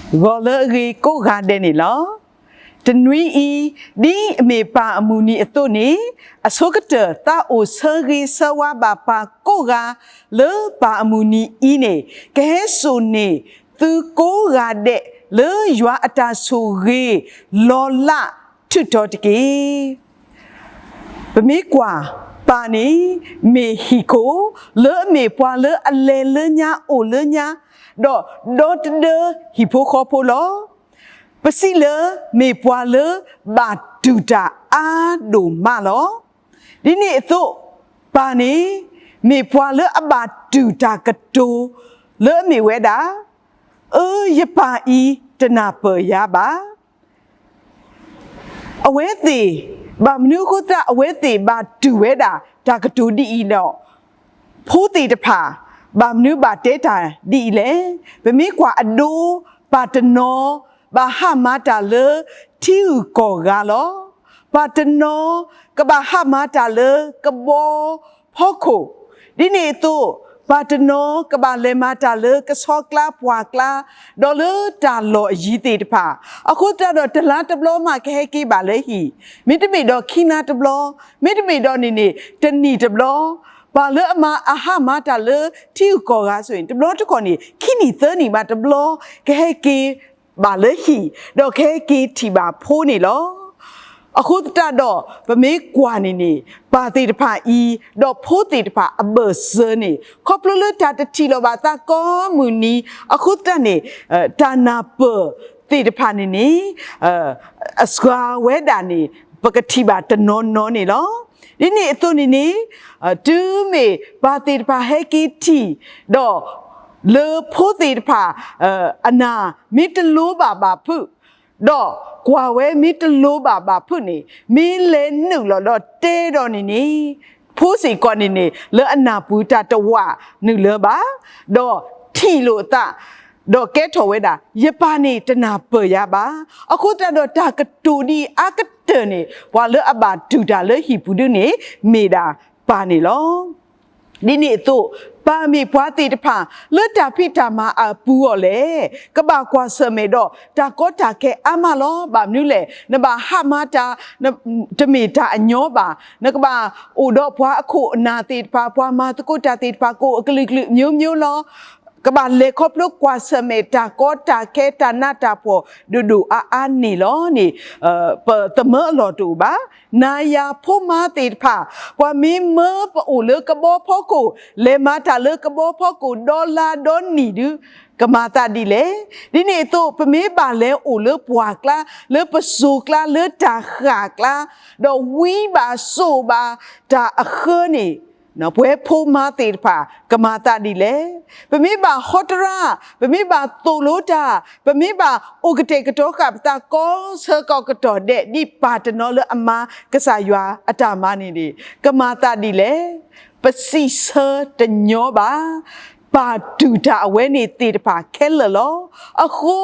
ဂီၤလၢအဂ့ၤကိးဂၤဒဲးန့ၣ်လီၤ. တနွံအံၤ, ဒ်အမ့ၢ်ပၢ်အမုၢ်နံၤအသိးန့ၣ်, အဆိကတၢၢ်သးအိၣ်ဆၢဂ့ၤဆၢဝါဘၣ်ပၢ်ကိးဂၤလၢပၢ်အမုၢ်နံၤအံၤန့ၣ်, ကဟဲစိာ်န့ၢ်သုကိးဂၤဒဲးလၢယွၤအတၢ်ဆိၣ်ဂ့ၤလီၤလးထုးထီၣ်တက့ၢ်. ပမ့ၢ်ကွၢ်ပၢ်န့ၣ် မ့ၢ်ဟံၣ်ခိၣ်လၢအမ့ၢ်ပှၤလၢအလဲၤလၢညါအိၣ်လၢညါ, ဒီးဒီတဒၢဟံၣ်ဖိဃီဖိလီၤ. ပစံးလၢမ့ၢ်ပှၤလၢဘၣ်တူၢ်တၢ်အါဒိၣ်မးလီၤ. ဒ်န့ၣ်အသိး, ပၢ်န့ၣ် မ့ၢ်ပှၤလၢအဘၣ်တူၢ်တၢ်ကတိၤလၢအမ့ၢ်ဝဲဒၣ်, အၢ ယပၢ်အံၤတနၢ်ပၢၢ်ယၤဘၣ်. အဝဲသ့ၣ် ဘၣ်မနုၤအဃိသတး အဝဲသ့ၣ်ဘၣ်တူၢ်ဝဲဒၣ်တၢ်ကတိၤဒ်အံၤဒီး, ဖိသ့ၣ်တဖၣ် ဘၣ်မနုၤဘၣ်တဲတၢ်ဒ်အံၤလဲၣ်. ပမ့ၢ်ကွၢ်အဒိ ပၢ်တနီၤ ဘၣ်ဟးမၤတၢ်လၢထံဂုၤကီၢ်ဂၤလီၤ. ပၢ်တနီၤ ကဘၣ်ဟးမၤတၢ်လၢကဘီဖီခိၣ်, ဒ်န့ၣ်အသိး ပၢ်တနီၤကဘၣ်လဲၤမၤတၢ်လၢကဆီကျါပှၢ်ကျါ, ဒီးလၢတၢ်လီၢ်အယံၤသ့ၣ်တဖၣ်, အဃိသတးဒီးတလါတဘျီမးကဟဲက့ၤဘၣ်လၢဟံၣ်, မ့တမ့ၢ်ဒီးခံလါတဘျီ, မ့တမ့ၢ်ဒီးန့ၣ်န့ၣ် တနံၣ်တဘျီ, ပၢ်လၢအမၤအဟးမၤတၢ်လၢထံဂုၤကီၢ်ဂၤဆိန့ၣ် တဘျီတခီၣ်န့ၣ် ခံနံၣ်သၢနံၣ်မးတဘျီ ကဟဲက့ၤဘၣ်လၢဟံၣ်, ဒီးကဟဲက့ၤထံၣ်ဘၣ်ဖိန့ၣ်လီၤ. အဃိသတးဒီး ပမ့ၢ်ကွၢ်န့ၣ်န့ၣ် ပၢ်သ့ၣ်တဖၣ်အံၤ ဒီးဖိသ့ၣ်တဖၣ်အဘၢၣ်စၢၤန့ၣ် ခီဖျိလၢတၢ်တထံၣ်လိာ်ဘၣ်သးကိးမုၢ်နံၤ အဃိသတးန့ၣ် တၢ်နၢ်ပၢၢ်သ့ၣ်တဖၣ်န့ၣ်န့ၣ် အစှၤဝဲဒၣ်န့ၣ် ပကထံၣ်ဘၣ်တနီၤနီၤန့ၣ်လီၤ. ဒ်န့ၣ်အသိးန့ၣ်န့ၣ် တုၤမ့ၢ်ပၢ်သ့ၣ်တဖၣ်ဟဲက့ၤထံၣ် ဒီး လၢဖိသ့ၣ်တဖၣ် အနၢ်မ့ၢ်တလိၤဘၣ်ဘၣ်ဖုး, ဒီးကွၢ်ဝဲမ့ၢ်တလိၤဘၣ်ဘၣ်ဖုးန့ၣ် မ့ၢ်လဲၤနုာ်လီၤဒီးတဲဒီးန့ၣ်န့ၣ် ဖိစ့ၢ်ကီးန့ၣ်န့ၣ် လၢအနၢ်ပူၤတၢ်တဝးနုာ်လၢၤဘၣ်, ဒီးထံၣ်လိာ်အသး ဒီးကဲထီၣ်ဝဲဒၣ် ယပၢ်န့ၣ်တနၢ်ပၢၢ်ယၤဘၣ်. အဃိသတးဒီးတၢ်ကတိၤဒ်အံၤအါကတၢၢ်န့ၣ် ပှၤလၢအဘၣ်တူၢ်တၢ်လၢဟံၣ်ပူၤဒုန့ၣ် မ့ၢ်ဒၣ်ပၢ်န့ၣ်လီၤ. ဒ်န့ၣ်အသိး ပၢ်မ့ၢ်ပှၤသ့ၣ်တဖၣ် လၢတၢ်ဖံးတၢ်မၤအပူၤအီၤလဲၣ်, ကဘၣ်ကွၢ်ဆၢၣ်မဲာ်ဒီးတၢ်ကီတၢ်ခဲအါမးလီၤ. ဘၣ်မနုၤလဲၣ်, နဘၣ်ဟးမၤတၢ် တမ့ၢ်တၢ်အညီဘၣ်, နကဘၣ်အိၣ်ဒီးပှၤအခိၣ်အနၢ်သ့ၣ်တဖၣ်, ပှၤမၤသကိးတၢ်သ့ၣ်တဖၣ် ကိးအကလုာ်ကလုာ်မျိုးမျိုးလီၤ. ကဘၣ်လဲၤခီဖျိကွၢ်ဆၢၣ်မဲာ်တၢ်ကီတၢ်ခဲတၢ်နးတၢ်ဖှီၣ်ဒိၣ်ဒိၣ်အါအါန့ၣ်လီၤန့ၣ်, ပသမၢအလီၢ်တအိၣ်ဘၣ်. နၤယၤဖိမါသ့ၣ်တဖၣ်, ပှၤမ့ၢ်မၢပအိၣ်လၢကဘီဖီခိၣ်, လဲၤမၤတၢ်လၢကဘီဖီခိၣ် ဒီလါဒီနံၣ်ဒု ကမၤသးဒ်လဲၣ်. ဒ်န့ၣ်အသိး ပမ့ၢ်ဘၣ်လဲၤအိၣ်လၢပှၢ်ကျါ, လၢပစိၤကျါ, လၢတၢ်ဃၣ်ကျါ, ဒီးဝံဘၣ်စိာ်ဘၣ်တၢ်အဃၢန့ၣ် ပဝဲဖိမါသ့ၣ်တဖၣ် ကမၤသးဒ်လဲၣ်. ပမ့ၢ်ဘၣ်ဟီတရါ, ပမ့ၢ်ဘၣ်သိၣ်လိတၢ်, ပမ့ၢ်ဘၣ်အိၣ်ကတဲာ်ကတီၤဃာ်ပသးကိးဆၢကိးကတီၢ်ဒဲး ဒ်ပၢ်တနီၤလၢအမၤကစၢ်ယွၤအတၢ်မၤန့ၣ်န့ၣ် ကမၤသးဒ်လဲၣ်. ပစံးဆၢတညီဘၣ်. ပၢ်တူၢ်တၢ်အဝဲန့ၣ်သ့ၣ်တဖၣ်ခဲလၢာ်လီၤ. အဃိ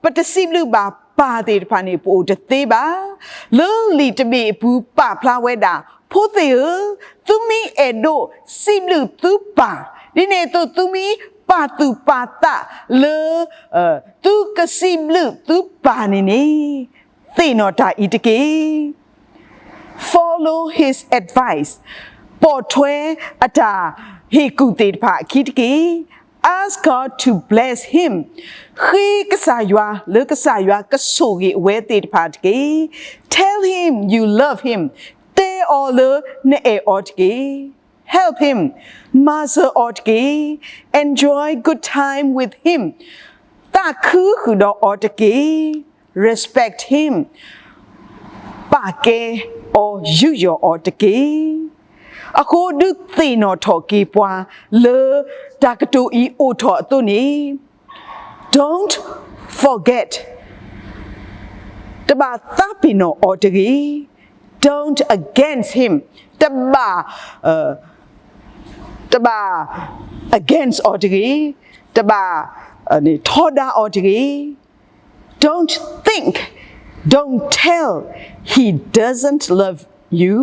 ပတစံးဘျုးဘၣ်ပၢ်သ့ၣ်တဖၣ်န့ၣ် ပအိၣ်တသ့ဘၣ်. လၢလံာ်တဘ့ၣ်အပူၤပာ်ဖျါဝဲဒၣ်, ဖိသ့ၣ်ဧၢ, သုမ့ၢ်အဲၣ်ဒိးစံးဘျုးသုပၢ်, ဒ်န့ၣ်အသိးသုမ့ၢ်ပာ်သူၣ်ပာ်သးလၢ သုကစံးဘျုးသုပၢ်န့ၣ်န့ၣ် သ့ၣ်နီၣ်တၢ်အံၤတက့ၢ်. Follow his advice. ပိာ်ထွဲအတၢ်ဟ့ၣ်ကူၣ်သ့ၣ်တဖၣ်အခံတက့ၢ်. Ask God to bless him. ဃ့ကစၢ်ယွၤလၢကစၢ်ယွၤကဆိၣ်ဂ့ၤအဝဲသ့ၣ်တဖၣ်တက့ၢ်. Tell him you love him. တဲအီၤလၢနအဲၣ်အီၤတက့ၢ်. Help him. မၤစၢၤအီၤတက့ၢ်. Enjoy good time with him. သးခုဃုာ်ဒီးအီၤတက့ၢ်. Respect him. ပာ်ကဲအီၤယူးယီၣ်အီၤတက့ၢ်. အဃိဒုးသ့ၣ်နီၣ်ထီၣ်က့ၤပှၤလၢတၢ်ကတိၤအံၤအိၣ်ထီၣ်အသိးန့ၣ် Don't forget. တဘၣ်သးပ့ၤနီၣ်အီၤတဂ့ၤ. Don't against him. တဘၣ် တဘၣ် against အီၤတဂ့ၤ. တဘၣ် ထီဒါအီၤတဂ့ၤ. Don't think, don't tell he doesn't love you.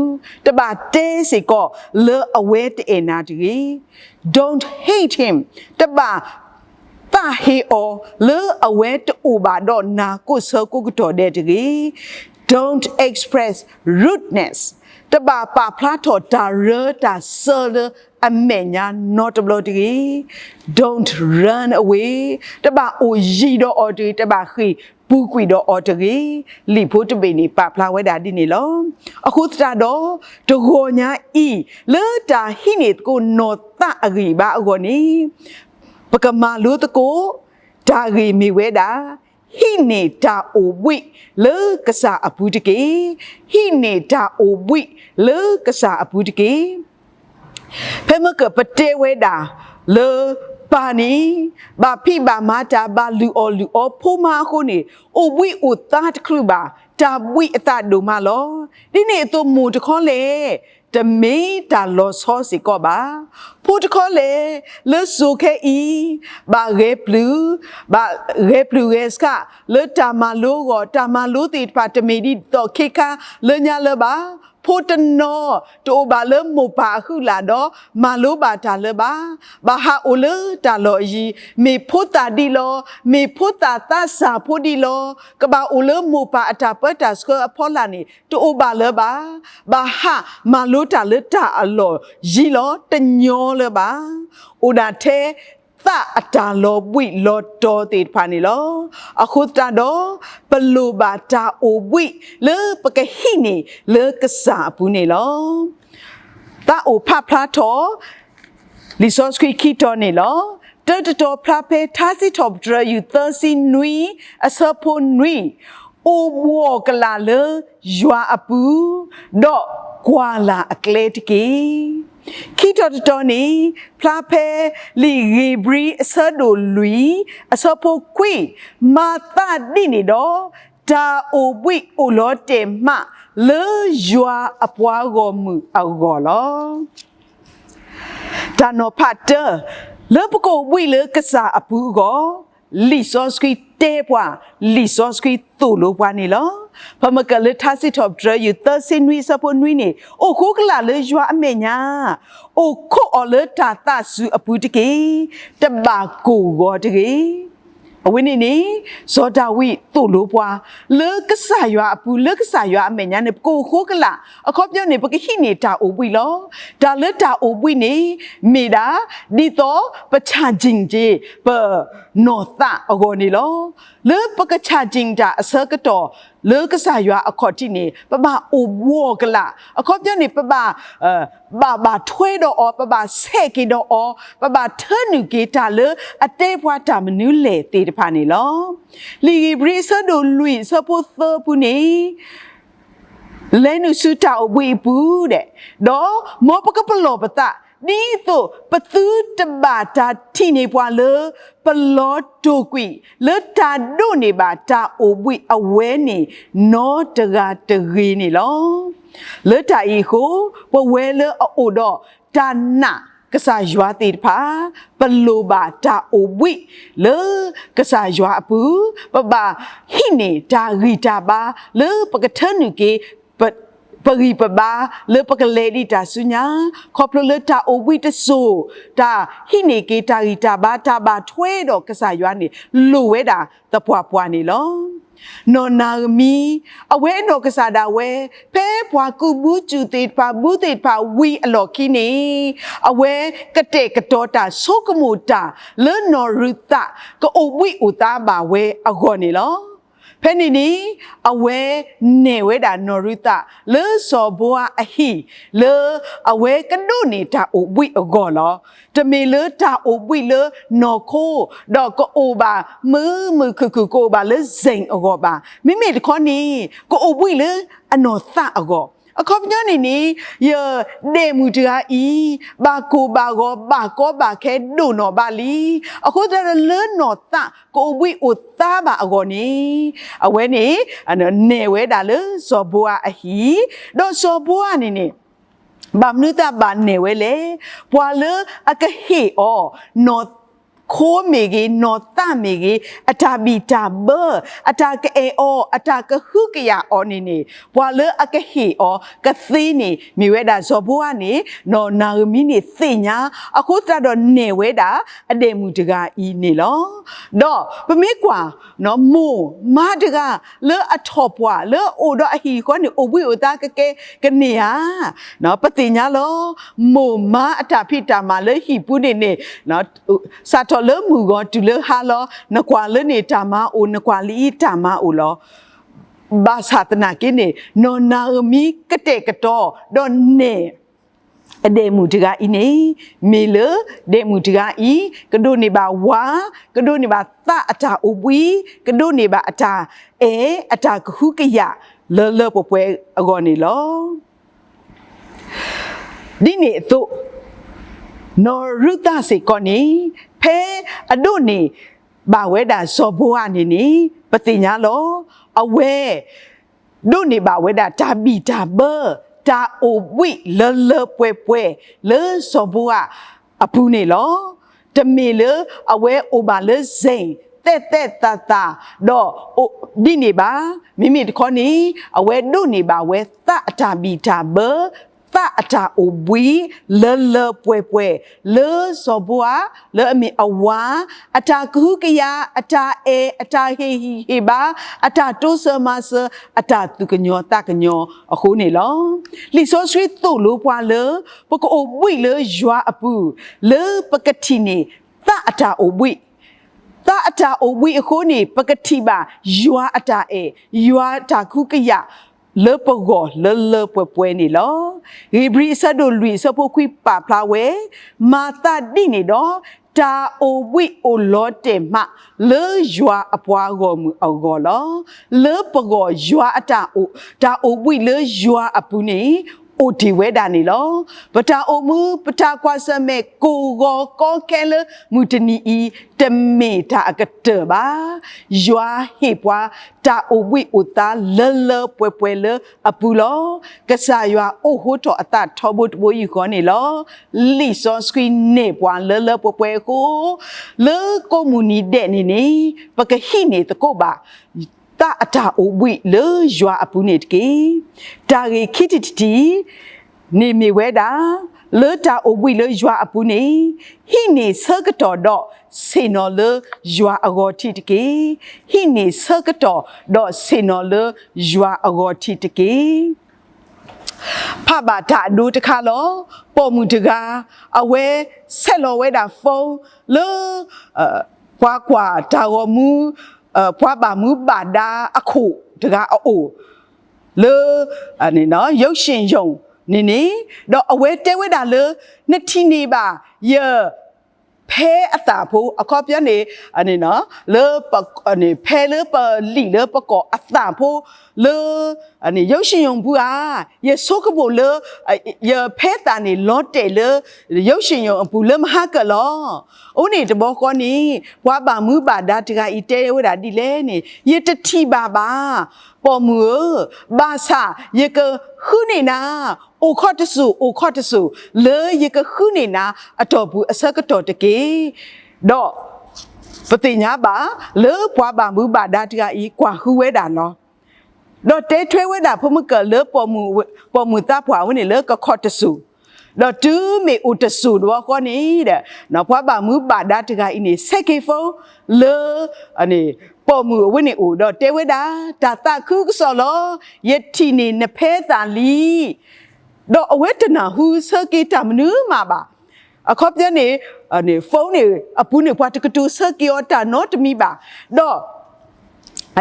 တဘၣ်တဲစ့ၢ်ကီးလၢအဝဲတအဲၣ်နၤတဂ့ၤ. Don't hate him. တဘၣ်သး သးဟ့အီၤလၢအဝဲတအိၣ်ဘၣ်ဒီးနၤကိးဆၢကိးကတီၢ်ဒဲးတဂ့ၤ. Don't express rudeness. တဘၣ်ပာ်ဖျါထီၣ်တၢ်ရၢတၢ်စၢလၢအမဲာ်ညါနီတဘျီတဂ့ၤ. Don't run away. တဘၣ်အိၣ်ယံၤဒီးအီၤတဂ့ၤ, တဘၣ်ဃ့ၢ်ပူၤကွံာ်ဒီးအီၤတဂ့ၤ. လံာ်ဖိတဘ့ၣ်န့ၣ် ပာ်ဖျါဝဲဒၣ်ဒ်န့ၣ်လီၤ. အဃိသတးဒီး တဂီၤညါအံၤ လၢတၢ်ဟံးန့ၢ်သကိးနီၢ်သးအဂံၢ်ဘါအဂီၢ်န့ၣ် ပကမၤလိသကိး တၢ်ဂ့ၢ်မ့ၢ်ဝဲဒၣ် ဟံးန့ၢ်တၢ်အိၣ်ဘှံးလၢကစၢ်အပူၤတက့ၢ်. ဟံးန့ၢ်တၢ်အိၣ်ဘှံးလၢကစၢ်အပူၤတက့ၢ်. ဖဲမ့ၢ်ကပတဲဝဲဒၣ်လၢပၢ်န့ၣ် ဘၣ်ဖံးဘၣ်မၤတၢ် ဘၣ်လုၢ်အီၣ်လုၢ်အီ ဖိမါအဃိန့ၣ် အိၣ်ဘှံးအိၣ်သါတချုးဘၣ် တၢ်ဘှံးအသးဒိၣ်မးလီၤ. ဒ်န့ၣ်အသိးမိၢ်တခီလဲၣ် တမ့ၢ်တၢ်လီၤဆီစ့ၢ်ကီးဘၣ်. ဖိတခီလဲၣ် လၢစိၤခဲအံၤ ဘၣ်ဂဲၤပျုၢ် ဘၣ်ဂဲၤပျုၢ်ဂဲၤဆှး လၢတၢ်မၤလိအဂီၢ် တၢ်မၤလိသ့ၣ်တဖၣ် တမ့ၢ်ဒ်သိးခ့ခါလၢညါလၢၤဘၣ်. ဖိတနီၤ တအိၣ်ဘၣ်လၢမိၢ်ပၢ်အဟုးလၢ်ဒီး မၤလိဘၣ်တၢ်လၢၤဘၣ်. ဘၣ်ဟးအိၣ်လၢတၢ်လီၢ်အယံၤ မ့ၢ်ဖိသၣ်ဒံးလီၤ, မ့ၢ်ဖိသၣ်သးစၢ်ဖိဒံးလီၤ, ကဘၣ်အိၣ်လၢမိၢ်ပၢ်အတၢ်ပၢတၢ်ဆှၢအဖီလာ်န့ၣ် တအိၣ်ဘၣ်လၢၤဘၣ်. ဘၣ်ဟးမၤလိတၢ်လၢတၢ်အလီၢ်ယံၤလီၤ, တညီလၢၤဘၣ်. အိၣ်ဒၣ်ထဲ သးအတၢ်လီၤဘှံးလီၤတီၤသ့ၣ်တဖၣ်န့ၣ်လီၤ. အဃိသတးဒီး ပလိၣ်ဘၣ်တၢ်အိၣ်ဘှံးလၢပကဟံးန့ၢ်လၢကစၢ်အပူၤန့ၣ်လီၤ. သးအိၣ်ဖးဖျါထီၣ် လံာ်စီဆှံခံတီၤန့ၣ်လီၤ. တၢတတီၤဖျါဖဲထါစံးထီၣ်ပတြၢၤ ယူၢ်သၢဆံနွံ အဆၢဖိနွံ, အိၣ်ဘှီၣ်ကလာ်လၢယွၤအပူၤ, ဒီးကွၢ်လၢ်အကျဲတက့ၢ်. ခံတီၤတတီၤန့ၣ် ဖျါဖဲလံာ်ဧ့ၤဘြံၤ အဆၢဒိၣ်လွံၢ် အဆၢဖိခွံ, မၤသးဒ်န့ၣ်ဒီး တၢ်အိၣ်ဘှံးအိၣ်လီၤတဲာ်မး လၢယွၤအပှၤဂီၢ်မုၢ်အဂီၢ်လီၤ. တၢ်နီၤဖးတၢ, လၢပကအိၣ်ဘှံးလၢကစၢ်အပူၤအဂီၢ်, လံာ်စီဆှံတဲပှၤ, လံာ်စီဆှံသိၣ်လိပှၤန့ၣ်လီၤ. ပမ့ၢ်ကၢၢ်လၢထါစံးထီၣ်ပတြၢၤ ယူၢ်သၢဆံနွံ အဆၢဖိနွံန့ၣ်, အိၣ်ဃိကလာ်လၢယွၤအမဲာ်ညါ, အိၣ်ခိးအီၤလၢတၢ်သးစူၤအပူၤတက့ၢ်. တဘၣ်ကိၢ်ဂီၤတဂ့ၤ. အဝဲန့ၣ်န့ၣ် စီၤဒၤဝံးသိၣ်လိပှၤ လၢကစၢ်ယွၤအပူၤ လၢကစၢ်ယွၤအမဲာ်ညါန့ၣ် ပကအိၣ်ဃိကလာ်, အခီပညီန့ၣ် ပကဟံးန့ၢ်တၢ်အိၣ်ဘှံးလီၤ. တၢ်လၢတၢ်အိၣ်ဘှံးန့ၣ် မ့ၢ်ဒၣ် ဒ်သိးပ charging က့ၤ ပနီၢ်သးအဂီၢ်န့ၣ်လီၤ. လၢပက charging တၢ်အဆၢကတီၢ် လၢကစၢ်ယွၤအခီၣ်ထံးန့ၣ် ပဘၣ်အိၣ်ဘှီၣ်ကလာ်, အခီပညီန့ၣ် ပဘၣ် ဘၣ်ဘၣ်ထွဲဒီးအီၤ, ပဘၣ်ဆဲးက့ၤဒီးအီၤ, ပဘၣ်ထၢနုာ်က့ၤတၢ်လၢအတဲပှၤတၢ်မနုၤလဲၣ်သ့ၣ်တဖၣ်န့ၣ်လီၤ. လံာ်ဧ့ၤဘြံၤ အဆၢဒိၣ်လွံၢ် အဆၢဖိသၢပူၤန့ၣ် လဲၤနုာ်ဆူတၢ်အိၣ်ဘှံးအပူၤဒဲး, ဒီးမ်ပကပလီၢ်ပသး ဒ်သိးပသုတဘၣ်တၢ်ထံၣ်န့ၢ်ပှၤလၢ ပလီၤတိာ်ကွံာ် လၢတၢ်ဒိးန့ၢ်ဘၣ်တၢ်အိၣ်ဘှံးအဝဲန့ၣ် နီတဂၤတဂ့ၤန့ၣ်လီၤ. လၢတၢ်အံၤအဃိ, ပဝဲလၢအအိၣ်ဒီးတၢ်နာ်ကစၢ်ယွၤသ့ၣ်တဖၣ်, ပလိၣ်ဘၣ်တၢ်အိၣ်ဘှံးလၢကစၢ်ယွၤအပူၤ, ပဘၣ်ဟံးန့ၢ်တၢ်ဂံၢ်တၢ်ဘါလၢပကထၢနုာ်က့ၤ ပဂံၢ်ပဘါလၢပကလဲၤဒံးတၢ်ဆူညါ, ခီဖျိလၢတၢ်အိၣ်ဘှံးတစိၤ, တၢ်ဟံးန့ၢ်က့ၤတၢ်ဂံၢ်တၢ်ဘါ တၢ်ဘၣ်ထွဲဒီးကစၢ်ယွၤန့ၣ် လိၣ်ဝဲဒၣ်သပှၢ်ပှၢ်န့ၣ်လီၤ. နီၢ်နၤဧမံ, အဝဲနီၢ်ကစၢ်ဒၣ်ဝဲ, ဖဲပှၤကူးဘုစူၣ်သ့ၣ်တဖၣ် ဘုသ့ၣ်တဖၣ်ဝံၤအလီၢ်ခံန့ၣ်, အဝဲကတဲာ်ကတီၤတၢ်ဆိကမိၣ်တၢ် လၢနီၢ်ရူၤသး ကအိၣ်ဘှံးအိၣ်သါဘၣ်ဝဲအဂီၢ်န့ၣ်လီၤ. ဖဲန့ၣ်န့ၣ် အဝဲနဲၣ်ဝဲဒၣ်နီၢ်ရူၤသး လၢစီၤဘိအၤအဟံၣ် လၢအဝဲကဒိးန့ၢ်တၢ်အိၣ်ဘှံးအဂီၢ်လီၤ. တမ့ၢ်လၢတၢ်အိၣ်ဘှံးလၢနီၢ်ခိ ဒီးကအိၣ်ဘၣ်မုာ်မုာ်ခုၣ်ခုၣ် ကအိၣ်ဘၣ်လၢ စ့ၣ် အဂီၢ်ဘၣ်. မ့မ့ၢ်တခီန့ၣ် ကအိၣ်ဘှံးလၢအနီၢ်သးအဂီၢ်. အခီပညီန့ၣ်န့ၣ် ယဒဲးမုၢ်တဂၤအံၤ ဘၣ်ကိၢ်ဘၣ်ဂီၤ ဘၣ်ကီဘၣ်ခဲဒိၣ်နီၢ်ဘၣ်လံ. အဃိသတးဒီးလၢနီၢ်သး ကအိၣ်ဘှံးအိၣ်သါဘၣ်အဂီၢ်န့ၣ် အဝဲန့ၣ် နဲၣ်ဝဲဒၣ်လၢစီၤဘိအၤအဟံၣ်, ဒီးစီၤဘိအၤန့ၣ်န့ၣ် ဘၣ်မနုၤသးဘၣ်နဲၣ်ဝဲလဲၣ်. ပှၤလၢအကဟ့ၣ်အီၤ နီၢ် ခိမ့ၢ်ဂ့ၤ, နီၢ်သးမ့ၢ်ဂ့ၤ, အတၢ်ဘံၣ်တၢ်ဘၢ, အတၢ်ကအဲၣ်အီၤ, အတၢ်ကဟုကယာ်အီၤန့ၣ်န့ၣ်, ပှၤလၢအကဟ့ၣ်အီၤကသ့န့ၣ် မ့ၢ်ဝဲဒၣ်စီၤဘိအးန့ၣ်, နီၢ်နၤဧမံန့ၣ်သ့ၣ်ညါ, အဃိသတးဒီးနဲၣ်ဝဲဒၣ်အဒဲးမုၣ်တဂၤအံၤန့ၣ်လီၤ. ဒီးပမ့ၢ်ကွၢ် မိၢ်မါတဂၤလၢအထီၣ်ပှၢ်လၢအအိၣ်ဒီးအဟံၣ်ဃီန့ၣ် အိၣ်ဘှံးအိၣ်သါကကဲကန့ၢ်ဧါ. ပသ့ၣ်ညါလီၤ. မိၢ်မါအတၢ်ဖံးတၢ်မၤလၢဟံၣ်ပူၤန့ၣ်န့ၣ် စးထီၣ်လၢမုၢ်ဂီၤတုၤလၢဟါလီၤ. နကွၢ်လၢန့ၣ်တၢ်မၤအိၣ်, နကွၢ်လၢအံၤတၢ်မၤအိၣ်လီၤ. ဘၣ်ဆၣ်သနာ်က့န့ၣ် နီၢ်နၤဧမံကတဲာ်ကတီၤ ဒီးနဲၣ် အဒဲးမုၣ်တဂၤအံၤန့ၣ် မ့ၢ်လၢဒဲးမုၣ်တဂၤအံၤ ကဒိးန့ၢ်ဘၣ်ဝၤ, ကဒိးန့ၢ်ဘၣ်သးအတၢ်အိၣ်ဘှံး, ကဒိးန့ၢ်ဘၣ်အတၢ်အဲၣ်အတၢ်ကဟုကယာ်လၢလၢပှဲၤပှဲၤအဂီၢ်န့ၣ်လီၤ. ဒ်န့ၣ်အသိး နီၢ်ရူၤသးစ့ၢ်ကီးန့ၣ် ဖဲအဒိးန့ၢ်ဘၣ်ဝဲဒၣ်စီၤဘိအးန့ၣ်န့ၣ် ပသ့ၣ်ညါလီၤ. အဝဲ ဒိးန့ၢ်ဘၣ်ဝဲဒၣ်တၢ်ဘံၣ်တၢ်ဘၢ, တၢ်အိၣ်ဘှံးလၢလၢပှဲၤပှဲၤလၢစီၤဘိအးအပူၤန့ၣ်လီၤ. တမ့ၢ်လၢအဝဲအိၣ်ဘၣ်လၢ စ့ၣ် သဲးသဲးသးသး ဒီးဒ်န့ၣ်ဘၣ်. မ့မ့ၢ်တခီန့ၣ် အဝဲဒိးန့ၢ်ဘၣ်ဝဲသးအတၢ်ဘံၣ်တၢ်ဘၢ, သးအတၢ်အိၣ်ဘှံးလၢလၢပှဲၤပှဲၤ လၢစီၤဘိအး လၢအမ့ၢ်အဝၤ, အတၢ်ကဟုကယာ်, အတၢ်အဲၣ်, အတၢ်ဟ့ၣ်ဂံၢ်ဟ့ၣ်ဘါ, အတၢ်တိစၢၤမၤစၢၤ, အတၢ်သူၣ်ကညီၤသးကညီၤအဃိန့ၣ်လီၤ. လံာ်စီဆှံသိၣ်လိပှၤလၢ ပကအိၣ်ဘှံးလၢယွၤအပူၤ လၢပကထံၣ်န့ၢ်သးအတၢ်အိၣ်ဘှံး, သးအတၢ်အိၣ်ဘှံးအဃိန့ၣ် ပကထံၣ်ဘၣ်ယွၤအတၢ်အဲၣ်, ယွၤအတၢ်ကဟုကယာ် လၢပဂီၢ်လၢလၢပှဲၤပှဲၤန့ၣ်လီၤ. ဧ့ၤဘြံၤအဆၢဒိၣ်လွံၢ်အဆၢဖိခွံပာ်ဖျါဝဲ, မၤသးဒ်န့ၣ်ဒီး တၢ်အိၣ်ဘှံးအိၣ်လီၤတဲာ်မး လၢယွၤအပှၤဂီၢ်မုၢ်အဂီၢ်လီၤ. လၢပဂီၢ်ယွၤအတၢ်အိၣ်, တၢ်အိၣ်ဘှံးလၢယွၤအပူၤန့ၣ် အိၣ်တ့ၢ်ဝဲဒၣ်န့ၣ်လီၤ. ပတၢ်အိၣ်မူ ပတၢ်ကွၢ်ဆၢၣ်မဲာ်ကိၢ်ဂီၤကီခဲလၢမုၢ်တနံၤအံၤ တမ့ၢ်တၢ်အကတၢၢ်ဘၣ်. ယွၤဟ့ၣ်ပှၤတၢ်အိၣ်ဘှံးအိၣ်သါလၢလၢပှဲၤပှဲၤလၢအပူၤလီၤ. ကစၢ်ယွၤအိၣ်ဃိထီၣ်အသးထီဘိတဘိယူၢ်ဃီန့ၣ်လီၤ. လံာ်စီဆှံနဲၣ်ပှၤလၢလၢပှဲၤပှဲၤအဃိ လၢကိးမုၢ်နံၤဒဲးန့ၣ်န့ၣ် ပကဟံးန့ၢ်သကိးဘၣ် သးအတၢ်အိၣ်ဘှံးလၢယွၤအပူၤန့ၣ်တက့ၢ်. တၢ်ဂ့ၢ်ခံထံၣ်တထံၣ် န့ၣ်မ့ၢ်ဝဲဒၣ် လၢတၢ်အိၣ်ဘှံးလၢယွၤအပူၤန့ၣ် ဟံးန့ၢ်ဆၢကတီၢ်ဒီးဆ့ၣ်နီၤလၢယွၤအဂီၤထံးတက့ၢ်. ဟံးန့ၢ်ဆၢကတီၢ်ဒီးဆ့ၣ်နီၤလၢယွၤအဂီၤထံးတက့ၢ်. ဖးဘၣ်တၢ်အဒိတခါလီၤ. ပိာ်မုၣ်တဂၤ အဝဲဆဲးလီၤဝဲဒၣ် phone လၢ ပှၤကွၢ်တၢ်ဂီၤမူ ပှၤဘၣ်မူဘၣ်ဒါအခိၣ်တဂၤအအိၣ် လၢ ရုပ်ရှင်ရုံ န့ၣ်န့ၣ်, ဒီးအဝဲတဲဝဲဒၣ်လၢ နထံၣ်န့ၢ်ဘၣ် ယ ဖဲအသၣ်ဖိ အခီပညီန့ၣ် လၢ ဖဲလၢပလံာ်လၢပကိးအသၣ်ဖိ လၢ ရုပ်ရှင်ရုံ ပူၤဧါ, ယဆိကမိၣ်လၢ ယဖဲသၣ်န့ၣ်လီၤတဲာ်လၢ ရုပ်ရှင်ရုံ အပူၤလၢမဟါကၢၢ်လီၤ. အဃိန့ၣ်တဘျီဃီန့ၣ် ပှၤဘၣ်မူဘၣ်ဒါတဂၤအံၤတဲဝဲဒၣ်ဒ်လဲၣ်န့ၣ် ယတထံၣ်ဘၣ်ဘၣ် ပိာ်မုၣ်ဧၢ, ဘၣ်ဆၣ်ယကဃုန့ၢ်နၤ အိၣ်ခီၣ်တစိၢ် အိၣ်ခီၣ်တစိၢ် လၢယကဃုန့ၢ်နၤအတီၢ်ပူၤအဆၢကတီၢ်တက့ၢ်. ဒီး ပသ့ၣ်ညါဘၣ် လၢပှၤဘၣ်မူဘၣ်ဒါတဂၤအံၤ ကွၢ်ဃုဝဲဒၣ်လီၤ. ဒီးတဲထွဲဝဲဒၣ်ဖိမုၣ်ကၢၢ်လၢ ပိာ်မုၣ်သးပှၢ်ဝဲန့ၣ်လၢကခီၣ်တစိၢ်, ဒီးတုၤမ့ၢ်အိၣ်တစိၢ်တဘျီဃီန့ၣ်ဒီး ပှၤဘၣ်မူဘၣ်ဒါတဂၤအံၤန့ၣ် ဆဲးက့ၤ phone လၢ ပိာ်မုၣ်အဝဲန့ၣ်အိၣ် ဒီးတဲဝဲဒၣ် တၢ်သးခုကစီၣ်လီၤ, ယထံၣ်န့ၢ်နဖဲသၣ်လံ. ဒီးအဝဲတနၢ်ဟူဆၢက့ၤတၢ်မနုၤမးဘၣ်. အခီပညီန့ၣ် phone န့ၣ်အပူၤန့ၣ် ပှၤတကတိၤဆၢက့ၤအီၤတၢ်နီတမံၤဘၣ်.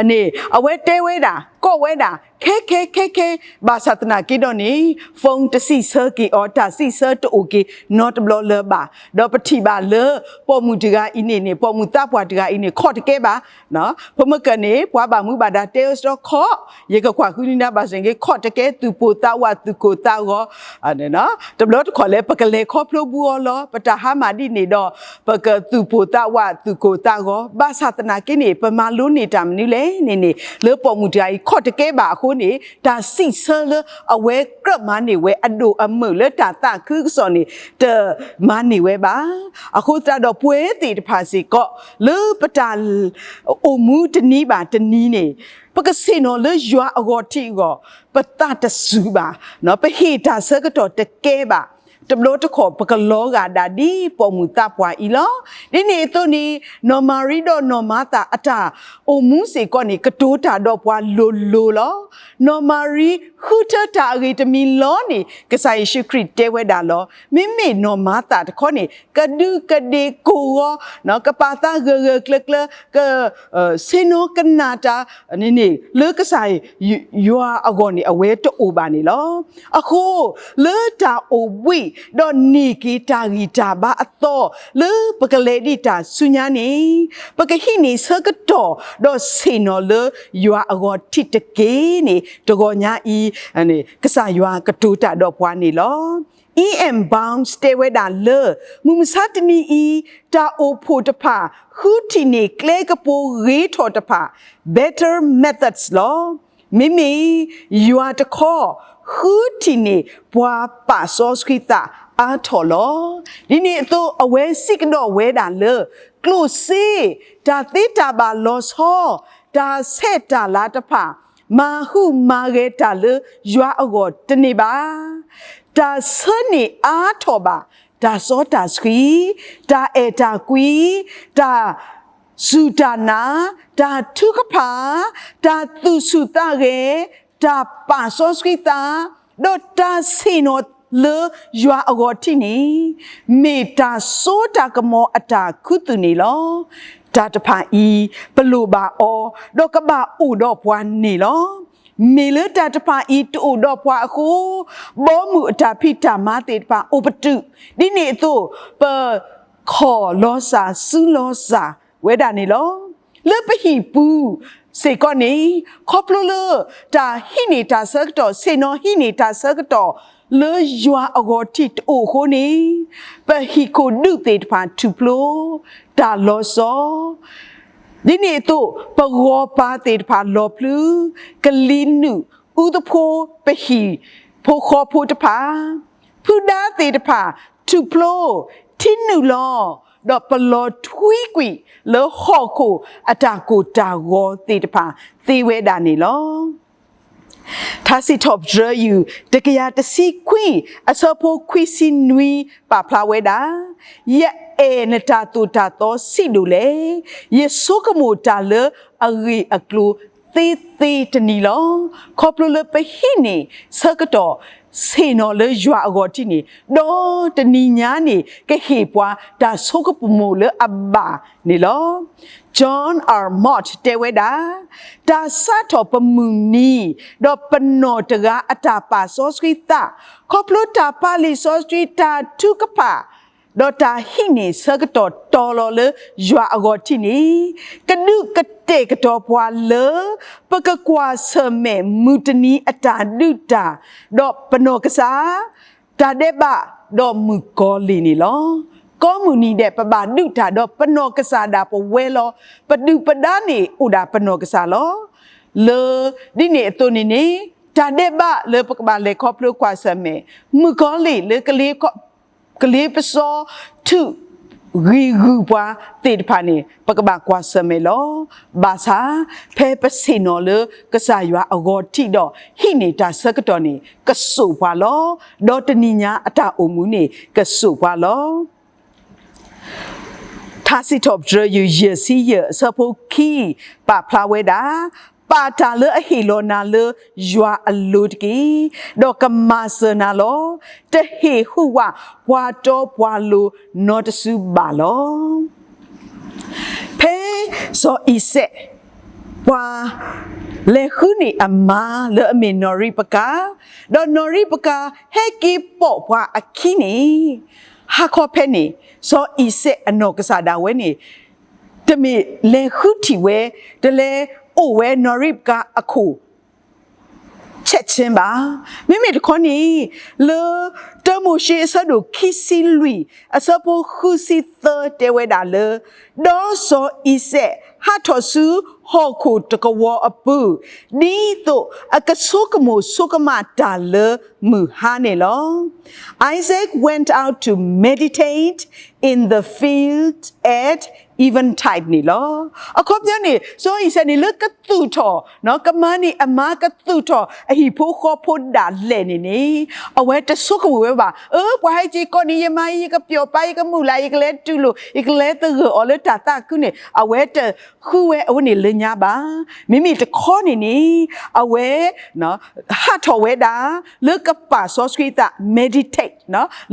ဒီး အဝဲတဲဝဲဒၣ် ကိးဝဲဒၣ် ခဲခဲခဲခဲ ဘၣ်ဆၣ်သနာ်က့ဒီးန့ၣ် phone တစံးဆၢက့ၤအီၤ တၢ်စံးဆၢတအိၣ်က့ၤနီတဘျီလၢၤဘၣ်. ဒီးပထံၣ်ဘၣ်လၢ ပိာ်မုၣ်တဂၤအံၤန့ၣ်န့ၣ် ပိာ်မုၣ်သးပှၢ်တဂၤအံၤန့ၣ် ခီၣ်တကဲဘၣ်. ဖိမုၣ်ကၢၢ်န့ၣ် ပှၤဘၣ်မူဘၣ်ဒါတဲအီၤစ့ၢ်ကီး ယကကွၢ်ဃုန့ၢ်နၤဘၣ်ဆၣ်က့ ခီၣ်တကဲ သူၣ်ပိၢ်သးဝး သူၣ်ကိၢ်သးဂီၤ တဘျီတခီၣ်လဲၣ် ပကလဲၤခီဖျိဘူးအီၤလီၤ. ပတၢ်ဟါမၢ်ဒ်န့ၣ်ဒီး ပကသူၣ်ပိၢ်သးဝး သူၣ်ကိၢ်သးဂီၤ ဘၣ်ဆၣ်သနာ်က့န့ၣ် ပမၤလိန့ၢ်တၢ်မနုၤလဲၣ်န့ၣ်န့ၣ် လၢပိာ်မုၣ်တဂၤအံၤ တကဲဘၣ်အဃိန့ၣ် တၢ်စံးဆၢလၢအဝဲကြၢးမၤန့ၢ်ဝဲအဒိၣ်အမုၢ်လၢတၢ်သးခုကစီၣ်န့ၣ် တမၤန့ၢ်ဝဲဘၣ်. အဃိသတးဒီးပဝဲသ့ၣ်တဖၣ်စ့ၢ်ကီး လၢပတၢ်အိၣ်မူတနံၤဘၣ်တနံၤန့ၣ် ပကဆ့ၣ်နီၤလၢယွၤအဂီၢ်ထံးအဂီၢ် ပသးတစူၤဘၣ်, ပဟ့ၣ်တၢ်ဆၢကတီၢ်တကဲဘၣ်, တဘျီတခီၣ်ပကလီၤဂာ်ဒၣ်ဒ်ပိာ်မုၣ်သးပှၢ်အံၤလီၤ. ဒ်န့ၣ်အသိးန့ၣ် နီၢ်မၤရံဒီးနီၢ်မၤသးအတၢ်အိၣ်မူစ့ၢ်ကီးန့ၣ် ကတိၤတၢ်ဒီးပှၤလိၤလိၤလီၤ. နီၢ်မၤရံဃုထၢတၢ်အဂ့ၢ်တမံၤလီၤန့ၣ် ကစၢ်ယ့ၣ်ၡူးခရံာ်တဲဝဲဒၣ်လီၤ. မ့မ့ၢ်နီၢ်မၤသးတခီန့ၣ် ကဒူးကဒ့ၣ်ကိၢ်ဂီၤ ကပာ်သးဂၢၢ်ဂၢၢ်ကျၢၤကျၢၤ က ဆ့ၣ်နီၤကနၣ်တၢ်န့ၣ်န့ၣ် လၢကစၢ်ယွၤအဂီၢ်န့ၣ် အဝဲတအိၣ်ဘၣ်န့ၣ်လီၤ. အဃိ လၢတၢ်အိၣ်ဘှံးဒီးန့ၢ်က့ၤတၢ်ဂံၢ်တၢ်ဘါအသီ လၢပကလဲၤဒံးတၢ်ဆူညါန့ၣ် ပကဟံးန့ၢ်ဆၢကတီၢ် ဒီးဆ့ၣ်နီၤလၢယွၤအဂီၢ်ထံးတက့ၢ်န့ၣ် တဂီၤညါအံၤ ကစၢ်ယွၤကတိၤတၢ်ဒီးပှၤန့ၣ်လီၤ. Ian Bounds တဲဝဲဒၣ်လၢ မုၢ်မဆါတနံၤအံၤ တၢ်အိၣ်ဖှိၣ်တဖၣ် ဃုထံၣ်န့ၢ်ကျဲကပူၤဂ့ၤထီၣ်တဖၣ် better methods လီၤ. မ့မ့ၢ်ယွၤတခီ ဃုထံၣ်န့ၢ်ပှၤပာ်စီဆှံသးအါထီၣ်လီၤ. ဒ်န့ၣ်အသိး အဝဲစံးကဒီးဝဲဒၣ်လၢ ကျိၣ်စ့ တၢ်သ့တၢ်ဘၣ်လီၤဆီ တၢ်ဆဲးတၢ်လၤတဖၣ် မၤဟူးမၤဂဲၤတၢ်လၢယွၤအဂီၢ်တန့ၢ်ဘၣ်. တၢ်ဆၢန့ၢ်အါထီၣ်ဘၣ် တၢ်စီတၢ်ဆှံ, တၢ်အဲၣ်တၢ်ကွံ, တၢ်စူၢ်တၢ်နာ်, တၢ်ထုကဖၣ်, တၢ်သူၣ်ဆူၣ်သးဂဲၤ, တၢ်ပာ်စီဆှံသး, ဒီးတၢ်ဆ့ၣ်နီၤလၢယွၤအဂီၢ်ထံးန့ၣ် မ့ၢ်တၢ်စိတၢ်ကမီၤအတၢ်ခူသူၣ်န့ၣ်လီၤ. တၢ်တဖၣ်အံၤ ပလိၣ်ဘၣ်အီၤ ဒီးကဘၣ်အိၣ်ဒီးပှၤန့ၣ်လီၤ. မ့ၢ်လၢတၢ်တဖၣ်အံၤတအိၣ်ဒီးပှၤအဃိ ဘီမုၢ်အတၢ်ဖံးတၢ်မၤသ့ၣ်တဖၣ်အိၣ်ပတုာ်, ဒ်န့ၣ်အသိး ပခီၣ်လီၤစၢ်စုလီၤစၢ်ဝဲဒၣ်န့ၣ်လီၤ. လၢပဟံၣ်ပူၤစ့ၢ်ကီးန့ၣ် ခီဖျိလၢတၢ်ဟံးန့ၢ်တၢ်ဆၢကတီၢ် ဆ့ၣ်နီၤဟံးန့ၢ်တၢ်ဆၢကတီၢ် လၢယွၤအဂီၢ်ထံးတအိၣ်အဃိန့ၣ် ပဟံၣ်ခိၣ်ဒူၣ်သ့ၣ်တဖၣ်ထူၣ်ဖျိ တၢ်လီၤဆီ ဒ်န့ၣ်အသိး ပဂီၤပၤသ့ၣ်တဖၣ်လီၤပျံၤ, ကလံၤနုာ်အူသဖိ ပဟံၣ်ဖိဃီဖိတဖၣ်, ဖုဒါသ့ၣ်တဖၣ်ထူၣ်ဖျိ, ထံနုာ်လီၤ, ဒီးပလီၤထွံကွံာ်လၢဟီၣ်ခိၣ်အတၢ်ကိၢ်တၢ်ဂီၤသ့ၣ်တဖၣ်သ့ဝဲဒၣ်န့ၣ်လီၤ. ထါစံးထီၣ်ပတြၢၤယုၢ် တကယၤတဆံခွံ အဆၢဖိခွံဆံနွံ ပာ်ဖျါဝဲဒၣ်, ယအဲၣ်နတၢ်သိၣ်တၢ်သီဆံးဒိၣ်လဲၣ်. ယဆိကမိၣ်တၢ်လၢအဂ့ၢ်အကျိၤသ့သ့တနံၤလီၤ. ခီဖျိလၢပဟံးန့ၢ်ဆၢကတီၢ် ဆ့ၣ်နီၤလၢယွၤအဂီၢ်ထံးန့ၣ် ဒီးတနံၤညါန့ၣ် ကဟ့ၣ်ပှၤတၢ်ဆိကမိၣ်လၢအဘၣ်န့ၣ်လီၤ. John R Mott တဲဝဲဒၣ်, တၢ်စးထီၣ်ပမုၢ်နံၤ ဒီးပနီၢ်တဂၤအတၢ်ပာ်စီဆှံသး ခီဖျိတၢ်ပာ်လံာ်စီဆှံ တၢ်ထုကဖၣ် ဒီးတၢ်ဟံးန့ၢ်ဆၢကတီၢ်တီၤလီၤလၢယွၤအဂီၢ်ထံးန့ၣ် ကဒုးကတဲာ်ကတီၤပှၤလၢ ပကကွၢ်ဆၢၣ်မဲာ်မုၢ်တနံၤအတၢ်ဒုးတၢ် ဒီးပနီၢ်ကစၢ် တၢ်ဒဲးဘး ဒီးမုၣ်ကီၤလံၢ်န့ၣ်လီၤ. ကိးမုၢ်နံၤဒဲး ပဘၣ်ဒုးတၢ်ဒီးပနီၢ်ကစၢ်ဒၣ်ပဝဲလီၤ. ပဒုၣ်ပဒါန့ၣ်အိၣ်ဒၣ်ပနီၢ်ကစၢ်လီၤ. လၢ ဒ်န့ၣ်အသိးန့ၣ်န့ၣ် တၢ်ဒဲးဘးလၢပကဘၣ်လဲၤခီဖျိကွၢ်ဆၢၣ်မဲာ်, မုၣ်ကီၤလံၢ်လၢ ကလ့ပစီ ထုးဂံၢ်ဂုာ်ပှၤသ့ၣ်တဖၣ်န့ၣ် ပကဘၣ်ကွၢ်ဆၢၣ်မဲာ်လီၤ. ဘၣ်ဆၣ် ဖဲပဆ့ၣ်နီၤလၢကစၢ်ယွၤအဂီၢ်ထံးဒီး ဟံးန့ၢ်တၢ်ဆၢကတီၢ်န့ၣ် ကစိာ်ပှၤလီၤ. ဒီးတနံၤညါအတၢ်အိၣ်မူန့ၣ် ကစိာ်ပှၤလီၤ. ထါစံးထီၣ်ပတြၢၤယုၢ် ယဲၢ်ဆံယဲၢ် အဆၢဖိခံ ပာ်ဖျါဝဲဒၣ်, ပာ်တၢ်လၢအဟ့ၣ်လီၤနၤလၢယွၤအလိၤတက့ၢ်, ဒီးကမၤစၢၤနၤလီၤ. တဟ့ၣ်ဟူးဝးပှၤတီပှၤလိၤနီတစုဘၣ်လီၤ. ဖဲစီၤအံၤစဲး ပှၤလဲၤဃုန့ၢ်အမါလၢအမ့ၢ်နီၢ်ရံးပကၤ, ဒီးနီၢ်ရံးပကၤဟဲက့ၤပိာ်ပှၤအခံန့ၣ်, ဟါခီဖဲန့ၣ် စီၤအံၤစဲးအနီၢ်ကစၢ်ဒၣ်ဝဲန့ၣ် တမ့ၢ်လဲၤဃုထံၣ်ဝဲ, တလဲၤအိၣ်ဝဲနီၢ်ရံးပကၤအခိၣ် ချက်ချင်းပါ. မ့မ့ၢ်တခီန့ၣ် လၢတၢမိၤၡ့အဆၢဒိၣ်ခံဆံလွံၢ် အဆၢဖိဃုဆံသၢတဲဝဲဒၣ်လၢ ဒီးစီၤအံၤစဲးဟးထီၣ်ဆူဟီၣ်ခိၣ်တကဝီၤအပူၤ ဒ်သိးအကဆိကမိၣ်ဆိကမးတၢ်လၢမုၢ်ဟါန့ၣ်လီၤ. Isaac went out to meditate in the field at eventide န့ၣ်လီၤ. အခီပညီန့ၣ် စီၤအံၤစဲးန့ၣ် လၢကသူၣ်ထီၣ် ကမၤန့ၢ်အမါကသူၣ်ထီၣ်အဟံၣ်ဖိဃီဖိဒၣ်လဲာ်န့ၣ်န့ၣ် အဝဲတဆိကမိၣ်ဝဲဘၣ်, အၢ ပှၤဟဲက့ၤကိးန့ၢ်ယမါအံၤ ယကပျီၣ်ပာ် ယကမုၢ်လၢ် ယကလဲၤတူၢ်လိာ် ယကလဲၤသဂၢၢ်အီၤလၢတၢ်သးခုန့ၣ် အဝဲတဃုဝဲအဝဲန့ၣ်လၢညါဘၣ်. မ့မ့ၢ်တခီန့ၣ်န့ၣ် အဝဲ ဟးထီၣ်ဝဲဒၣ် လၢကပာ်စီဆှံသး meditate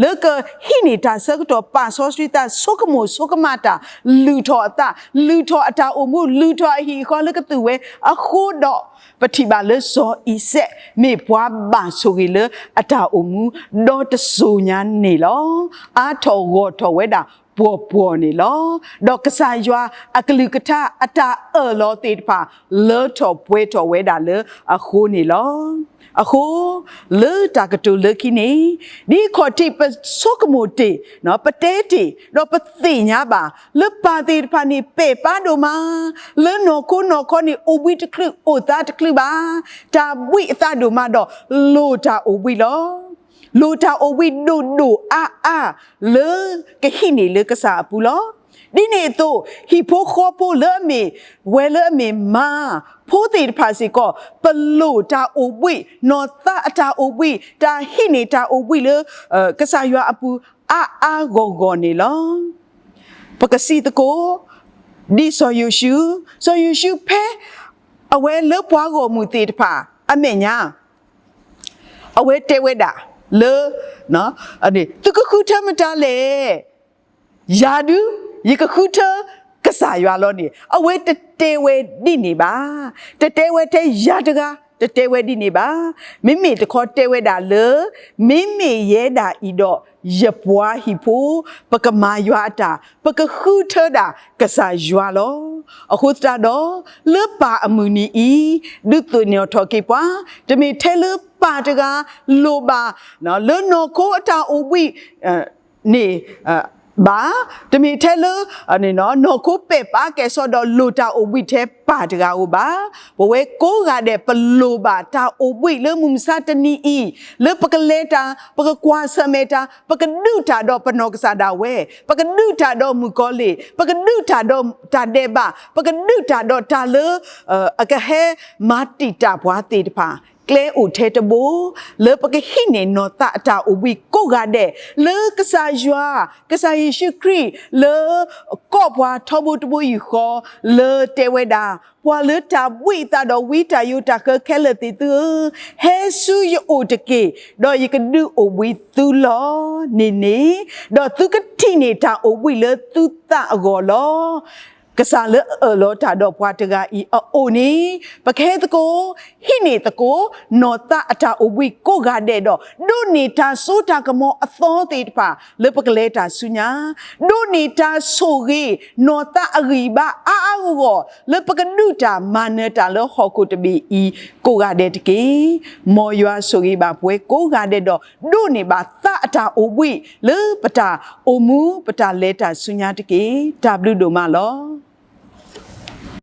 လၢကဟံးန့ၢ်တၢ်ဆၢကတီၢ် ပာ်စီဆှံသး ဆိကမိၣ်ဆိကမးတၢ် လုၢ်ထီၣ်အသး လုၢ်ထီၣ်အတၢ်အိၣ်မူ လုၢ်ထီၣ်အဟံၣ်အဃီလၢကသူၣ်ဝဲအဃိဒီး ပထံၣ်ဘၣ်လၢစီၤအံၤစဲး မ့ၢ်ပှၤဘၣ်ဆိၣ်ဂ့ၤလၢအတၢ်အိၣ်မူ ဒီတစိၤညါန့ၣ်လီၤ. အါထီၣ်ဂီၢ်ထီၣ်ဝဲဒၣ်ပှီၢ်ပှီၢ်န့ၣ်လီၤ. ဒီးကစၢ်ယွၤအကလုၢ်ကထါအတၢ်အၢၣ်လီၤသ့ၣ်တဖၣ် လၢထီၣ်ပှဲၤထီၣ်ဝဲဒၣ်လၢအဃိန့ၣ်လီၤ. အဃိ လၢတၢ်ကတိၤလၢခံန့ၣ် ဒ်ခီၣ်ထံးပဆိကမိၣ်တ့ၢ် ပတဲတ့ၢ် ဒီးပသ့ၣ်ညါဘၣ် လၢပၢ်သ့ၣ်တဖၣ်န့ၣ် ပဲာ်ပာ်ဒိၣ်မး လၢနီၢ်ခိနီၢ်ခီန့ၣ် အိၣ်ဘှံးတချုး အိၣ်သးတချုးဘၣ်, တၢ်ဘှံးအသးဒိၣ်မးဒီး လိၣ်တၢ်အိၣ်ဘှံးလီၤ. လိၣ်တၢ်အိၣ်ဘှံးဒိၣ်ဒိၣ်အါအါ လၢကဟံးန့ၢ်လၢကစၢ်အပူၤလီၤ. ဒ်န့ၣ်အသိး ဟံၣ်ဖိဃီဖိလၢအမ့ၢ် ဝဲလၢအမ့ၢ်မါ ဖိသ့ၣ်တဖၣ်စ့ၢ်ကီး ပလိၣ်တၢ်အိၣ်ဘှံး နီၢ်သးအတၢ်အိၣ်ဘှံး တၢ်ဟံးန့ၢ်တၢ်အိၣ်ဘှံးလၢ ကစၢ်ယွၤအပူၤ အါအါဂီၢ်ဂီၢ်န့ၣ်လီၤ. ပကစံးသကိး ဒ်စီၤယိၤၡူး, စီၤယိၤၡူးဖဲ အဝဲလၢပှၤဂီၢ်မုၢ်သ့ၣ်တဖၣ်အမဲာ်ညါ အဝဲတဲဝဲဒၣ်လၢ သုကဃုထၢမတၤလဲၣ်, ယၤဒုး ယကဃုထၢကစၢ်ယွၤလီၤန့ၣ် အဝဲတတဲဝဲဒ်န့ၣ်ဘၣ်. တတဲဝဲထဲယၤတဂၤ တတဲဝဲဒ်န့ၣ်ဘၣ်. မ့မ့ၢ်တခီတဲဝဲဒၣ်လၢ မ့မ့ၢ်ယဲဒၣ်အံၤဒီး ယပှၤဟံၣ်ဖိ ပကမၤယွၤအတၢ် ပကဃုထၢဒၣ်ကစၢ်ယွၤလီၤ. အဃိသတးဒီး လၢပၢ်အမုၢ်နံၤအံၤ ဒုးသ့ၣ်နီၣ်ထီၣ်က့ၤပှၤ တမ့ၢ်ထဲလၢပၢ်တဂၤလိၣ်ဘၣ် လၢနီၢ်ခိအတၢ်အိၣ်ဘှံး န့ၣ် ဘၣ်, တမ့ၢ်ထဲလၢ နီၢ်ခိပဲာ်ပာ်ကဲၣ်ဆိးဒီးလိၣ်တၢ်အိၣ်ဘှံးထဲပၢ်တဂၤဧိၤဘၣ်. ပဝဲကိးဂၤဒဲး ပလိၣ်ဘၣ်တၢ်အိၣ်ဘှံးလၢမုၢ်မဆါတနံၤအံၤ လၢပကလဲၤတၢ်, ပကကွၢ်ဆၢၣ်မဲာ်တၢ်, ပကဒုးတၢ်ဒီးပနီၢ်ကစၢ်ဒၣ်ဝဲ, ပကဒုးတၢ်ဒီးမုၣ်ကီၤလံၢ်, ပကဒုးတၢ်ဒီးတၢ်ဒဲးဘး, ပကဒုးတၢ်ဒီးတၢ်လၢ အကဟဲမၤတံာ်တာ်ပှၤသ့ၣ်တဖၣ် ကျဲအိၣ်ထဲတဘိ လၢပကဟံးန့ၢ်နီၢ်သးအတၢ်အိၣ်ဘှံးကိးဂၤဒဲး လၢကစၢ်ယွၤ, ကစၢ်ယ့ၣ်ၡူးခရံာ် လၢကိးပှၤထီဘိတဘိယူၢ်ဃီ လၢတဲဝဲဒၣ်, ပှၤလၢတၢ်ဘှံးအသးဒီးဝံတၢ်ယိးတၢ်ဃၢခဲလၢာ်သ့ၣ်သုဧၢ, ဟဲဆူယအိၣ်တက့ၢ်, ဒီးယကဒုးအိၣ်ဘှံးသုလီၤန့ၣ်န့ၣ်, ဒီးသုကထံၣ်န့ၢ်တၢ်အိၣ်ဘှံးလၢသုသးအဂီၢ်လီၤ. ကစၢ်လၢအအၢၣ်လီၤတၢ်ဒီးပှၤတဂၤအံၤအအိၣ်န့ၣ် ပကဟဲသကိး, ဟံးန့ၢ်သကိး နီၢ်သးအတၢ်အိၣ်ဘှံးကိးဂၤဒဲးဒီး ဒိးန့ၢ်တၢ်စိတၢ်ကမီၤအသီသ့ၣ်တဖၣ် လၢပကလဲၤတၢ်ဆူညါ, ဒိးန့ၢ်တၢ်ဆိၣ်ဂ့ၤ နီၢ်သးအဂံၢ်ဘါအါအါဂီၢ်ဂီၢ် လၢပကဒုးတၢ်မၤနၢၤတၢ်လၢဟီၣ်ခိၣ်တဘ့ၣ်အံၤ ကိးဂၤဒဲးတက့ၢ်. မ်ယွၤဆိၣ်ဂ့ၤဘၣ်ပဝဲကိးဂၤဒဲးဒီး ဒိးန့ၢ်ဘၣ်သးအတၢ်အိၣ်ဘှံး လၢပတၢ်အိၣ်မူ ပတၢ်လဲၤတၢ်ဆူညါတက့ၢ်. တၢ်ဘျုးဒိၣ်မးလီၤ.